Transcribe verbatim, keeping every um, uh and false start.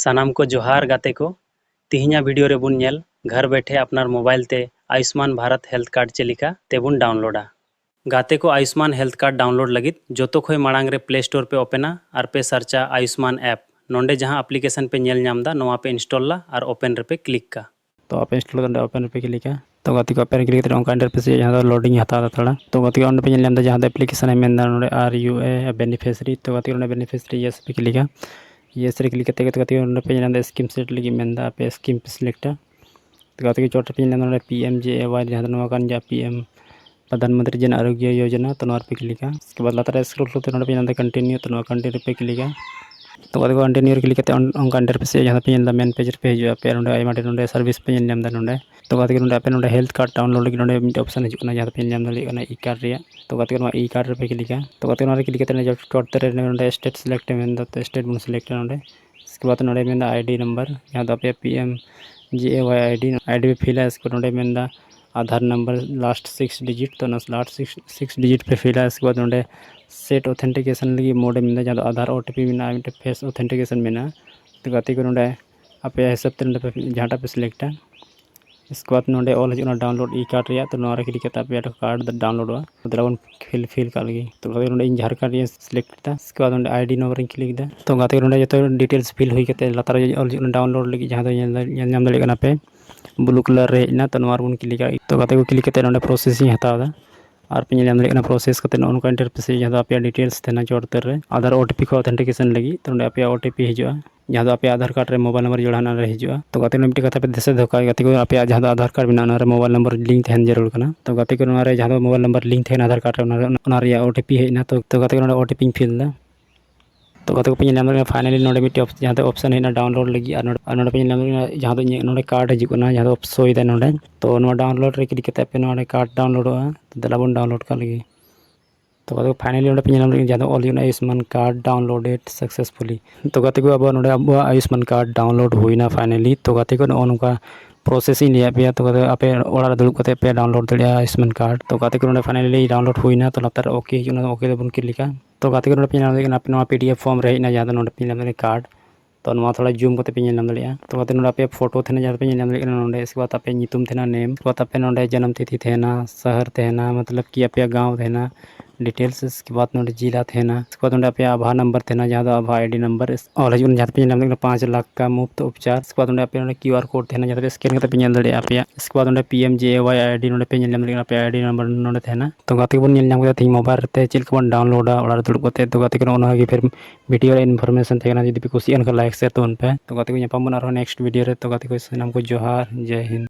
ᱥᱟᱱᱟᱢ ᱠᱚ ᱡᱚᱦᱟᱨ ᱜᱟᱛᱮ ᱠᱚ, ᱛᱤᱦᱤᱧᱟᱜ ᱵᱷᱤᱰᱤᱭᱳ ᱨᱮᱵᱚᱱ ᱧᱮᱞ ᱜᱷᱟᱨ ᱵᱮᱴᱷᱮ ᱟᱯᱱᱟᱨ ᱢᱳᱵᱟᱭᱤᱞ ᱛᱮ ᱟᱭᱩᱥᱢᱟᱱ ᱵᱷᱟᱨᱚᱛ ᱦᱮᱞᱛᱷ ᱠᱟᱨᱰ ᱪᱮᱫ ᱞᱮᱠᱟ ᱛᱮᱵᱚᱱ ᱰᱟᱣᱩᱱᱞᱳᱰᱟ᱾ ᱜᱟᱛᱮ ᱠᱚ, ᱟᱭᱩᱥᱢᱟᱱ ᱦᱮᱞᱛᱷ ᱠᱟᱨᱰ ᱰᱟᱣᱩᱱᱞᱳᱰ ᱞᱟᱹᱜᱤᱫ ᱡᱚᱛᱚ ᱠᱷᱚᱱ ᱢᱟᱲᱟᱝ ᱨᱮ ᱯᱞᱮ ᱥᱴᱳᱨ ᱯᱮ ᱳᱯᱮᱱᱟ ᱟᱨ ᱯᱮ ᱥᱟᱨᱪᱟ ᱟᱭᱩᱥᱢᱟᱱ ᱮᱯ᱾ ᱱᱚᱰᱮ ᱡᱟᱦᱟᱸ ᱟᱯᱞᱤᱠᱮᱥᱚᱱ ᱯᱮ ᱧᱮᱞ ᱧᱟᱢ ᱮᱫᱟ, ᱱᱚᱣᱟ ᱯᱮ ᱤᱱᱥᱴᱚᱞᱟ ᱟᱨ ᱳᱯᱮᱱ ᱨᱮᱯᱮ ᱠᱞᱤᱠ ᱠᱟ᱾ ᱛᱚ ᱟᱯᱮ ᱤᱱᱥᱴᱚᱞ ᱠᱟᱛᱮ ᱚᱯᱮᱱ ᱨᱮᱯᱮ ᱠᱞᱤᱠᱟ᱾ ᱛᱚ ᱜᱟᱛᱮ ᱠᱚ ᱟᱯᱮ ᱨᱮ ᱠᱞᱤᱠ ᱠᱟᱛᱮ ᱚᱱᱠᱟ ᱤᱱᱴᱟᱨᱯᱷᱮᱥ ᱦᱤᱡᱩᱜᱼᱟ, ᱡᱟᱦᱟᱸ ᱫᱚ ᱞᱳᱰᱤᱝ ᱦᱟᱛᱟᱣ ᱫᱟ ᱛᱷᱚᱲᱟ᱾ ᱛᱚ ᱜᱟᱛᱮ ᱠᱚ ᱚᱸᱰᱮ ᱯᱮ ᱧᱮᱞ ᱧᱟᱢ ᱮᱫᱟ ᱡᱟᱦᱟᱸ ᱫᱚ ᱟᱯᱞᱤᱠᱮᱥᱚᱱ ᱮ ᱢᱮᱱ ᱮᱫᱟ ᱱᱚᱰᱮ ᱟᱨ ᱭᱩ ᱮ ᱵᱮᱱᱤᱯᱷᱤᱥᱤᱭᱟᱨᱤ, ᱛᱚ ᱜᱟᱛᱮ ᱠᱚ ᱚᱸᱰᱮ ᱵᱮᱱᱤᱯᱷᱤᱥᱤᱭᱟᱨᱤ ᱭᱮᱥ ᱯᱮ ᱠᱞᱤᱠᱟ᱾ ᱭᱮᱥ ᱨᱮ ᱠᱞᱤᱠ ᱠᱟᱛᱮ ᱜᱟᱛᱮ ᱠᱚ ᱚᱸᱰᱮ ᱯᱮ ᱧᱮᱞ ᱧᱟᱢ ᱮᱫᱟ ᱥᱠᱤᱢ ᱥᱤᱞᱮᱠᱴ ᱞᱟᱹᱜᱤᱫ ᱢᱮᱱ ᱮᱫᱟ, ᱟᱯᱮ ᱥᱠᱤᱢ ᱯᱮ ᱥᱤᱞᱮᱠᱴᱟ᱾ ᱛᱚ ᱜᱟᱛᱮ ᱠᱚ ᱪᱚᱴ ᱨᱮ ᱯᱮ ᱧᱮᱞ ᱧᱟᱢ ᱮᱫᱟ ᱱᱚᱰᱮ ᱯᱤ ᱮᱢ ᱡᱮ ᱮ ᱣᱟᱭ, ᱡᱟᱦᱟᱸ ᱫᱚ ᱱᱚᱣᱟ ᱠᱟᱱ ᱜᱮᱭᱟ ᱯᱤ ᱮᱢ ᱯᱨᱚᱫᱷᱟᱱ ᱢᱚᱱᱛᱨᱤ ᱡᱚᱱ ᱟᱨᱳᱜᱭᱚ ᱭᱳᱡᱚᱱᱟ, ᱛᱚ ᱱᱚᱣᱟ ᱨᱮᱯᱮ ᱠᱞᱤᱠᱟ᱾ ᱩᱥᱠᱮ ᱵᱟᱫ ᱞᱟᱛᱟᱨ ᱨᱮ ᱥᱠᱨᱚᱞ ᱛᱮ ᱱᱚᱰᱮ ᱯᱮ ᱧᱮᱞ ᱧᱟᱢ ᱮᱫᱟ ᱠᱚᱱᱴᱤᱱᱤᱭᱩ, ᱛᱚ ᱱᱚᱣᱟ ᱠᱚᱱᱴᱤᱱᱤᱭᱩ ᱨᱮᱯᱮ ᱠᱞᱤᱠᱟ᱾ ᱛᱚ ᱜᱟᱛᱮ ᱠᱚ ᱠᱚᱱᱴᱤᱱᱤᱭᱩ ᱨᱮ ᱠᱞᱤᱠ ᱠᱟᱛᱮ ᱚᱱ- ᱚᱱᱠᱟ ᱤᱱᱴᱟᱨᱯᱷᱮᱥ ᱦᱤᱡᱩᱜᱼᱟ, ᱡᱟᱦᱟᱸ ᱫᱚ ᱯᱮ ᱧᱮᱞ ᱮᱫᱟ ᱢᱮᱱ ᱯᱮᱡᱽ ᱨᱮᱯᱮ ᱦᱤᱡᱩᱜᱼᱟ, ᱟᱯᱮ ᱱᱚᱰᱮ ᱟᱭᱢᱟ ᱰᱷᱮᱨ ᱱᱚᱰᱮ ᱥᱟᱨᱵᱷᱤᱥ ᱯᱮ ᱧᱮᱞ ᱧᱟᱢ ᱮᱫᱟ ᱱᱚᱰᱮ᱾ ᱛᱚ ᱜᱟᱛᱮ ᱠᱚ ᱱᱚᱰᱮ ᱟᱯᱮ ᱱᱚᱰᱮ ᱦᱮᱞᱛᱷ ᱠᱟᱨᱰ ᱰᱟᱣᱩᱱᱞᱳᱰ ᱞᱟᱹᱜᱤᱫ ᱱᱚᱰᱮ ᱢᱤᱫᱴᱮᱱ ᱚᱯᱥᱚᱱ ᱦᱤᱡᱩᱜ ᱠᱟᱱᱟ, ᱡᱟᱦᱟᱸ ᱫᱚ ᱯᱮ ᱧᱮᱞ ᱧᱟᱢ ᱫᱟᱲᱮᱭᱟᱜ ᱠᱟᱱᱟ ᱤ ᱠᱟᱨᱰ ᱨᱮᱭᱟᱜ᱾ ᱛᱚ ᱜᱟᱛᱮ ᱠᱚ ᱱᱚᱣᱟ ᱤ ᱠᱟᱨᱰ ᱨᱮᱯᱮ ᱠᱞᱤᱠᱟ᱾ ᱛᱚ ᱜᱟᱛᱮ ᱠᱚ ᱱᱚᱰᱮ ᱠᱞᱤᱠ ᱠᱟᱛᱮ ᱱᱚᱰᱮ ᱪᱚᱴ ᱛᱮ ᱨᱮ ᱱᱚᱰᱮ ᱥᱴᱮᱴ ᱥᱤᱞᱮᱠᱴ ᱢᱮᱱ ᱮᱫᱟ, ᱛᱚ ᱥᱴᱮᱴ ᱵᱚᱱ ᱥᱤᱞᱮᱠᱴᱟ ᱱᱚᱰᱮ᱾ ᱩᱥᱠᱮ ᱵᱟᱫ ᱱᱚᱰᱮ ᱢᱮᱱᱫᱟ ᱟᱭ ᱰᱤ ᱱᱟᱢᱵᱟᱨ, ᱡᱟᱦᱟᱸ ᱫᱚ ᱟᱯᱮᱭᱟᱜ ᱯᱤ ᱮᱢ ᱡᱮ ᱮ ᱣᱟᱭ ᱟᱭ ᱰᱤ, ᱟᱭ ᱰᱤ ᱯᱮ ᱯᱷᱤᱞᱟ᱾ ᱩᱥᱠᱮ ᱵᱟᱫ ᱱᱚᱰᱮ ᱢᱮᱱᱫᱟ Aadhaar number last six digit, ᱛᱚ ᱚᱱᱟ ᱞᱟᱥᱴ ᱥᱤᱠᱥ ᱰᱤᱡᱤᱴ ᱯᱮ ᱯᱷᱤᱞᱟ᱾ ᱩᱥᱠᱮ ᱵᱟᱫ ᱱᱚᱰᱮ ᱥᱮᱴ ᱚᱛᱷᱮᱱᱴᱤᱠᱮᱥᱚᱱ ᱞᱟᱹᱜᱤᱫ ᱢᱳᱰ ᱮ ᱢᱮᱱᱫᱟ, ᱡᱟᱦᱟᱸ ᱫᱚ ᱟᱫᱷᱟᱨ ᱳ ᱴᱤ ᱯᱤ ᱢᱮᱱᱟᱜᱼᱟ, ᱢᱤᱫᱴᱮᱱ ᱯᱷᱮᱥ ᱚᱛᱷᱮᱱᱴᱤᱠᱮᱥᱚᱱ ᱢᱮᱱᱟᱜᱼᱟ᱾ ᱛᱚ ᱜᱟᱛᱮ ᱠᱚ ᱱᱚᱰᱮ ᱟᱯᱮᱭᱟᱜ ᱦᱤᱥᱟᱹᱵ ᱛᱮ ᱱᱚᱰᱮ ᱯᱮ ᱡᱟᱦᱟᱸᱴᱟᱜ ᱯᱮ ᱥᱤᱞᱮᱠᱴᱟ᱾ ᱩᱥᱠᱮ ᱵᱟᱫ ᱱᱚᱰᱮ ᱚᱞ ᱦᱤᱡᱩᱜ ᱠᱟᱱᱟ ᱰᱟᱣᱩᱱᱞᱳᱰ ᱤ ᱠᱟᱨᱰ ᱨᱮᱭᱟᱜ, ᱛᱚ ᱱᱚᱣᱟ ᱨᱮ ᱠᱞᱤᱠ ᱠᱟᱛᱮ ᱟᱯᱮᱭᱟᱜ ᱠᱟᱨᱰ ᱫᱚ ᱰᱟᱣᱩᱱᱞᱳᱰᱚᱜᱼᱟ᱾ ᱛᱚ ᱫᱮᱞᱟ ᱵᱚᱱ ᱯᱷᱤᱞ ᱯᱷᱤᱞ ᱠᱟᱜ ᱞᱮᱜᱮ᱾ ᱛᱚ ᱜᱟᱛᱮ ᱱᱚᱰᱮ ᱤᱧ ᱡᱷᱟᱲᱠᱷᱚᱸᱰ ᱨᱮᱭᱟᱜ ᱥᱤᱞᱮᱠᱴ ᱠᱮᱫᱟ᱾ ᱩᱥᱠᱮ ᱵᱟᱫ ᱱᱚᱰᱮ ᱟᱭ ᱰᱤ ᱱᱟᱢᱵᱟᱨ ᱤᱧ ᱠᱞᱤᱠ ᱮᱫᱟ᱾ ᱛᱚ ᱜᱟᱛᱮ ᱱᱚᱰᱮ ᱡᱚᱛᱚ ᱰᱤᱴᱮᱞᱥ ᱯᱷᱤᱞ ᱦᱩᱭ ᱠᱟᱛᱮ ᱞᱟᱛᱟᱨ ᱨᱮ ᱚᱞ ᱦᱤᱡᱩᱜ ᱠᱟᱱᱟ ᱰᱟᱣᱩᱱᱞᱳᱰ ᱞᱟᱹᱜᱤᱫ, ᱡᱟᱦᱟᱸ ᱫᱚ ᱧᱮᱞ ᱧᱮᱞ ᱧᱟᱢ ᱫᱟᱲᱮᱭᱟᱜ ᱠᱟᱱᱟ ᱯᱮ ᱵᱞᱩ ᱠᱟᱞᱟᱨ ᱨᱮ ᱦᱮᱡ ᱮᱱᱟ᱾ ᱛᱚ ᱱᱚᱣᱟ ᱨᱮᱵᱚᱱ ᱠᱞᱤᱠᱟ᱾ ᱛᱚ ᱜᱟᱛᱮ ᱠᱚ ᱠᱞᱤᱠ ᱠᱟᱛᱮ ᱱᱚᱰᱮ ᱯᱨᱚᱥᱮᱥᱤᱝ ᱦᱟᱛᱟᱣ ᱮᱫᱟ᱾ ᱟᱨ ᱯᱮ ᱧᱮᱞ ᱧᱟᱢ ᱫᱟᱲᱮᱭᱟᱜ ᱠᱟᱱᱟ ᱯᱨᱚᱥᱮᱥ ᱠᱟᱛᱮ ᱱᱚᱜᱼᱚ ᱱᱚᱝᱠᱟ ᱤᱱᱴᱟᱨᱯᱷᱮᱥ ᱦᱤᱡᱩᱜᱼᱟ, ᱡᱟᱦᱟᱸ ᱫᱚ ᱟᱯᱮᱭᱟᱜ ᱰᱤᱴᱮᱞᱥ ᱛᱟᱦᱮᱱᱟ ᱪᱚᱴ ᱩᱛᱟᱹᱨ ᱨᱮ ᱟᱫᱷᱟᱨ ᱳ ᱴᱤ ᱯᱤ ᱠᱷᱚᱱ ᱚᱛᱷᱮᱱᱴᱤᱠᱮᱥᱚᱱ ᱞᱟᱹᱜᱤᱫ᱾ ᱛᱚ ᱱᱚᱰᱮ ᱟᱯᱮᱭᱟᱜ ᱳ ᱴᱤ ᱯᱤ ᱦᱤᱡᱩᱜᱼᱟ, ᱡᱟᱦᱟᱸ ᱫᱚ ᱟᱯᱮᱭᱟᱜ ᱟᱫᱷᱟᱨ ᱠᱟᱨᱰ ᱨᱮ ᱢᱳᱵᱟᱭᱤᱞ ᱱᱟᱢᱵᱟᱨ ᱡᱚᱲᱟᱣ ᱦᱮᱱᱟᱜ ᱚᱱᱟ ᱨᱮ ᱦᱤᱡᱩᱜᱼᱟ᱾ ᱛᱚ ᱜᱟᱛᱮ ᱠᱚ ᱢᱤᱫᱴᱮᱱ ᱠᱟᱛᱷᱟ ᱯᱮ ᱫᱤᱥᱟᱹ ᱫᱚᱦᱚ ᱠᱟᱜᱼᱟ, ᱜᱟᱛᱮ ᱠᱚ ᱟᱯᱮᱭᱟᱜ ᱡᱟᱦᱟᱸ ᱫᱚ ᱟᱫᱷᱟᱨ ᱠᱟᱨᱰ ᱢᱮᱱᱟᱜᱼᱟ ᱚᱱᱟ ᱨᱮ ᱢᱳᱵᱟᱭᱤᱞ ᱱᱟᱢᱵᱟᱨ ᱞᱤᱝᱠ ᱛᱟᱦᱮᱱ ᱡᱟᱹᱨᱩᱲ ᱠᱟᱱᱟ᱾ ᱛᱚ ᱜᱟᱛᱮ ᱠᱚ ᱱᱚᱣᱟ ᱨᱮ ᱡᱟᱦᱟᱸ ᱫᱚ ᱢᱳᱵᱟᱭᱤᱞ ᱱᱟᱢᱵᱟᱨ ᱞᱤᱝᱠ ᱛᱟᱦᱮᱱᱟ ᱟᱫᱷᱟᱨ ᱠᱟᱨᱰ ᱨᱮ, ᱚᱱᱟ ᱨᱮ- ᱚᱱᱟ ᱨᱮᱭᱟᱜ ᱳ ᱴᱤ ᱯᱤ ᱦᱮᱡ ᱮᱱᱟ᱾ ᱛᱚ ᱛᱚ ᱜᱟᱛᱮ ᱠᱚ ᱯᱮ ᱧᱮᱞ ᱧᱟᱢ ᱫᱟᱲᱮᱭᱟᱜᱼᱟ, ᱯᱷᱟᱭᱱᱟᱞᱤ ᱱᱚᱰᱮ ᱢᱤᱫᱴᱮᱱ ᱚᱯ- ᱡᱟᱦᱟᱸ ᱫᱚ ᱚᱯᱥᱮᱱ ᱦᱮᱡ ᱮᱱᱟ ᱰᱟᱣᱩᱱᱞᱳᱰ ᱞᱟᱹᱜᱤᱫ, ᱟᱨ ᱱᱚᱰᱮ ᱟᱨ ᱱᱚᱰᱮ ᱯᱮ ᱧᱮᱞ ᱧᱟᱢ ᱫᱟᱲᱮᱭᱟᱜᱼᱟ ᱡᱟᱦᱟᱸ ᱫᱚ ᱤᱧᱟᱹᱜ ᱱᱚᱰᱮ ᱠᱟᱨᱰ ᱦᱤᱡᱩᱜ ᱠᱟᱱᱟ, ᱡᱟᱦᱟᱸ ᱫᱚ ᱥᱳᱭ ᱫᱟᱭ ᱱᱚᱰᱮ᱾ ᱛᱚ ᱱᱚᱣᱟ ᱰᱟᱣᱩᱱᱞᱳᱰ ᱨᱮ ᱠᱞᱤᱠ ᱠᱟᱛᱮ ᱟᱯᱮ ᱱᱚᱰᱮ ᱠᱟᱨᱰ ᱰᱟᱣᱩᱱᱞᱳᱰᱚᱜᱼᱟ᱾ ᱛᱚ ᱫᱮᱞᱟ ᱵᱚᱱ ᱰᱟᱣᱩᱱᱞᱳᱰ ᱠᱟᱜ ᱞᱮᱜᱮ᱾ ᱛᱚ ᱜᱟᱛᱮ ᱠᱚ ᱯᱷᱟᱭᱱᱟᱞᱤ ᱱᱚᱰᱮ ᱯᱮ ᱧᱮᱞ ᱧᱟᱢ ᱫᱟᱲᱮᱭᱟᱜᱼᱟ ᱡᱟᱦᱟᱸ ᱫᱚ ᱚᱞ ᱦᱩᱭᱩᱜ ᱠᱟᱱᱟ ᱟᱭᱩᱥᱢᱟᱱ ᱠᱟᱨᱰ ᱰᱟᱣᱩᱱᱞᱳᱰᱮᱰ ᱥᱟᱠᱥᱮᱥᱯᱷᱩᱞᱤ᱾ ᱛᱚ ᱜᱟᱛᱮ ᱠᱚ ᱟᱵᱚ ᱱᱚᱰᱮ ᱟᱵᱚᱣᱟᱜ ᱟᱭᱩᱥᱢᱟᱱ ᱠᱟᱨᱰ ᱰᱟᱣᱩᱱᱞᱳᱰ ᱦᱩᱭᱱᱟ ᱯᱷᱟᱭᱱᱟᱞᱤ᱾ ᱛᱚ ᱜᱟᱛᱮ ᱠᱚ ᱱᱚᱜᱼᱚ ᱱᱚᱝᱠᱟ ᱯᱨᱚᱥᱮᱥᱤᱝ ᱞᱟᱹᱭᱟᱫ ᱯᱮᱭᱟ᱾ ᱛᱚ ᱜᱟᱛᱮ ᱟᱯᱮ ᱚᱲᱟᱜ ᱨᱮ ᱫᱩᱲᱩᱵ ᱠᱟᱛᱮ ᱯᱮ ᱰᱟᱣᱩᱱᱞᱳᱰ ᱫᱟᱲᱮᱭᱟᱜᱼᱟ ᱟᱭᱩᱥᱢᱟᱱ ᱠᱟᱨᱰ᱾ ᱛᱚ ᱜᱟᱛᱮ ᱠᱚ ᱱᱚᱰᱮ ᱯᱷᱟᱭᱱᱟᱞᱤ ᱰᱟᱣᱩᱱᱞᱳᱰ ᱦᱩᱭᱱᱟ᱾ ᱛᱚ ᱞᱟᱛᱟᱨ ᱨᱮ ᱳᱠᱮ ᱦᱤᱡᱩᱜ ᱠᱟᱱᱟ, ᱳᱠᱮ ᱨᱮᱵᱚᱱ ᱠᱞᱤᱠᱟ᱾ ᱛᱚ ᱜᱟᱛᱮ ᱠᱚ ᱱᱚᱰᱮ ᱯᱮ ᱧᱮᱞ ᱧᱟᱢ ᱫᱟᱲᱮᱭᱟᱜ ᱠᱟᱱᱟ ᱟᱯᱮ ᱱᱚᱣᱟ ᱯᱤ ᱰᱤ ᱮᱯᱷ ᱯᱷᱚᱨᱢ ᱨᱮ ᱦᱮᱡ ᱮᱱᱟ ᱡᱟᱦᱟᱸ ᱫᱚ ᱱᱚᱰᱮ ᱯᱮ ᱧᱮᱞ ᱧᱟᱢ ᱫᱟᱲᱮᱭᱟᱜ ᱠᱟᱱᱟ ᱠᱟᱨᱰ᱾ ᱛᱚ ᱱᱚᱣᱟ ᱛᱷᱚᱲᱟ ᱡᱩᱢ ᱠᱟᱛᱮ ᱯᱮ ᱧᱮᱞ ᱧᱟᱢ ᱫᱟᱲᱮᱭᱟᱜᱼᱟ᱾ ᱛᱚ ᱜᱟᱛᱮ ᱱᱚᱰᱮ ᱟᱯᱮᱭᱟᱜ ᱯᱷᱳᱴᱳ ᱛᱟᱦᱮᱱᱟ, ᱡᱟᱦᱟᱸ ᱯᱮ ᱧᱮᱞ ᱧᱟᱢ ᱫᱟᱲᱮᱭᱟᱜ ᱠᱟᱱᱟ ᱱᱚᱰᱮ᱾ ᱤᱥᱠᱮ ᱵᱟᱫ ᱟᱯᱮ ᱧᱩᱛᱩᱢ ᱛᱟᱦᱮᱱᱟ, ᱱᱮᱢ, ᱤᱥᱠᱮ ᱵᱟᱫ ᱟᱯᱮ ᱱᱚᱰᱮ ᱡᱟᱱᱟᱢ ᱛᱤᱛᱷᱤ ᱛᱟᱦᱮᱱᱟ, ᱥᱟᱦᱟᱨ ᱛᱟᱦᱮᱱᱟ, ᱢᱚᱛᱞᱚᱵ ᱠᱤ ᱟᱯᱮᱭᱟᱜ ᱜᱟᱶ ᱛᱟᱦᱮᱱᱟ, ᱰᱤᱴᱮᱞᱥ, ᱤᱥᱠᱮ ᱵᱟᱫ ᱱᱚᱰᱮ ᱡᱤᱞᱟ ᱛᱟᱦᱮᱱᱟ, ᱤᱥᱠᱮ ᱵᱟᱫ ᱱᱚᱰᱮ ᱟᱯᱮᱭᱟᱜ ᱟᱵᱷᱟ ᱱᱟᱢᱵᱟᱨ ᱛᱟᱦᱮᱱᱟ, ᱡᱟᱦᱟᱸ ᱫᱚ ᱟᱵᱷᱟ ᱟᱭᱰᱤ ᱱᱟᱢᱵᱟᱨ ᱚᱞ ᱦᱤᱡᱩᱜ ᱠᱟᱱᱟ, ᱡᱟᱦᱟᱸ ᱯᱮ ᱧᱮᱞ ᱧᱟᱢ ᱫᱟᱲᱮᱭᱟᱜ ᱠᱟᱱᱟ ᱯᱟᱸᱪ ᱞᱟᱠᱷ ᱠᱟ ᱢᱩᱯᱛ ᱩᱯᱪᱟᱨ᱾ ᱤᱥᱠᱮ ᱵᱟᱫ ᱱᱚᱰᱮ ᱟᱯᱮ ᱱᱚᱰᱮ ᱠᱤᱭᱩ ᱟᱨ ᱠᱳᱰ ᱛᱟᱦᱮᱱᱟ, ᱡᱟᱦᱟᱸ ᱯᱮ ᱥᱠᱮᱱ ᱠᱟᱛᱮ ᱯᱮ ᱧᱮᱞ ᱫᱟᱲᱮᱭᱟᱜᱼᱟ ᱟᱯᱮᱭᱟᱜ᱾ ᱤᱥᱠᱮ ᱵᱟᱫ ᱱᱚᱰᱮ ᱯᱤ ᱮᱢ ᱡᱮ ᱮ ᱣᱟᱭ ᱟᱭᱰᱤ ᱱᱚᱰᱮ ᱯᱮ ᱧᱮᱞ ᱧᱟᱢ ᱫᱟᱲᱮᱭᱟᱜ ᱠᱟᱱᱟ, ᱟᱯᱮᱭᱟᱜ ᱟᱭᱰᱤ ᱱᱟᱢᱵᱟᱨ ᱱᱚᱰᱮ ᱛᱟᱦᱮᱱᱟ᱾ ᱛᱚ ᱜᱟᱛᱮ ᱠᱚᱵᱚᱱ ᱧᱮᱞ ᱧᱟᱢ ᱠᱮᱫᱟ ᱛᱮᱦᱮᱧ ᱢᱳᱵᱟᱭᱤᱞ ᱨᱮ ᱪᱮᱫ ᱞᱮᱠᱟ ᱵᱚᱱ ᱰᱟᱣᱩᱱᱞᱳᱰᱟ ᱚᱲᱟᱜ ᱨᱮ ᱫᱩᱲᱩᱵ ᱠᱟᱛᱮ᱾ ᱛᱚ ᱜᱟᱛᱮ ᱠᱚ ᱱᱚᱜᱼᱚ ᱱᱚᱣᱟ ᱜᱮ ᱯᱷᱤᱨ ᱵᱷᱤᱰᱤᱭᱳ ᱨᱮ ᱤᱱᱯᱷᱚᱨᱢᱮᱥᱚᱱ ᱛᱟᱦᱮᱸ ᱠᱟᱱᱟ᱾ ᱡᱩᱫᱤ ᱯᱮ ᱠᱩᱥᱤᱭᱟᱜ ᱠᱷᱟᱱ ᱞᱟᱭᱤᱠ ᱥᱮᱭᱟᱨ ᱛᱟᱵᱚᱱ ᱯᱮ᱾ ᱛᱚ ᱜᱟᱛᱮ ᱠᱚ ᱧᱟᱯᱟᱢ ᱵᱚᱱ ᱟᱨᱦᱚᱸ ᱱᱮᱠᱥᱴ ᱵᱷᱤᱰᱤᱭᱳ ᱨᱮ᱾ ᱛᱚ ᱜᱟᱛᱮ ᱠᱚ ᱥᱟᱱᱟᱢ ᱠᱚ ᱡᱚᱦᱟᱨ, ᱡᱟᱭ ᱦᱤᱱᱫ᱾